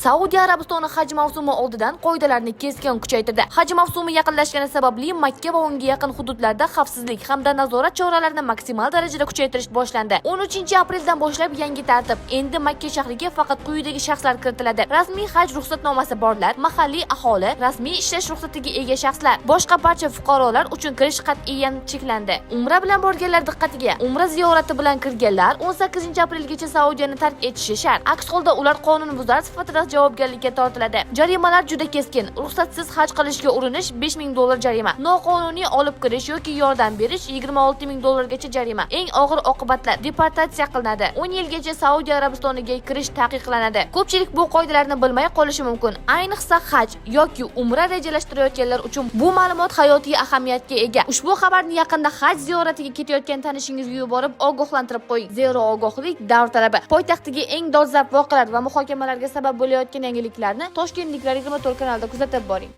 Saudiya Arabistoni haj mavsumi oldidan qoidalarni keskin kuchaytirdi. Haj mavsumi yaqinlashgani sababli Makka va unga yaqin hududlarda xavfsizlik hamda nazorat choralarini maksimal darajada kuchaytirish boshlandi. 13-apreldan boshlab yangi tartib. Endi Makka shahriga faqat quyidagi shaxslar kiritiladi: rasmiy haj ruxsatnomasi borlar, mahalliy aholi, rasmiy ishlash ruxsatiga ega shaxslar. Boshqa barcha fuqarolar uchun kirish qat'iyan cheklandi. Umra bilan borganlar diqqatiga! Umra ziyorati bilan kirganlar 18 aprelgacha Saudiyani tark etishi shart. Aks holda ular qonunbuzar sifatida javobgarlikka tortiladi. Jarimalar juda keskin. Ruxsatsiz haj qilishga urinish 5000 dollar jarima. Noqonuniy olib kirish yoki yordam berish 26 000 dollargacha jarima. Eng og'ir oqibatlar: deportatsiya qilinadi. 10 yilgacha Saudiya Arabistoniga kirish taqiqlanadi. Ko'pchilik bu qoidalarni bilmay qolishi mumkin. Ayniqsa haj yoki umra rejalashtirayotganlar uchun bu ma'lumot hayotiy ahamiyatga ega. Ushbu xabarni yaqinda haj ziyoratiga ketayotgan tanishingizga yuborib, ogohlantirib qo'ying. Zero ogohlik davr talabi. Poytaxtdagi eng dolzarb voqealar va muhokamalarga sabab bo'layotgan yangiliklarni Toshkentliklar 24 kanalida kuzatib boring.